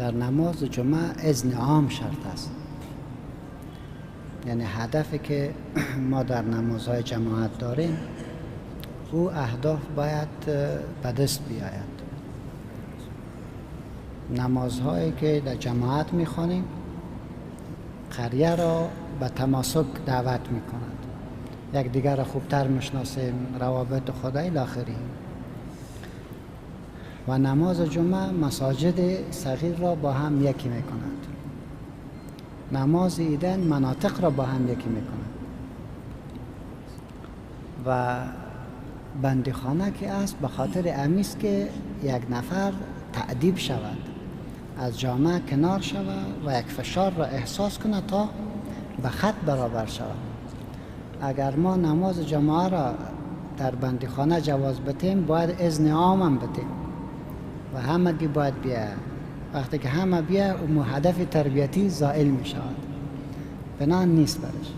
در نماز جمعه اذن عام شرط است. یعنی هدفی که ما در نمازهای جماعت داریم او اهداف باید به دست بیاید. نمازهایی که در جماعت میخوانیم قریه را به تماسک دعوت میکند، یک دیگر را خوبتر میشناسیم، روابط خدای الاخری. و نماز جمعه مساجد صغیر را با هم یکی میکند، نماز عیدین مناطق را با هم یکی میکند. و بندیخانه که است به خاطر امیست که یک نفر تأدیب شود، از جامعه کنار شود و یک فشار را احساس کنه تا به خط برابر شود. اگر ما نماز جماعه را در بندیخانه جواز بتیم، باید اذن عام هم بتیم و همگی باید بیه. وقتی که همه بیه، اون هدف تربیتی زائل می شود، بنا نیست برش.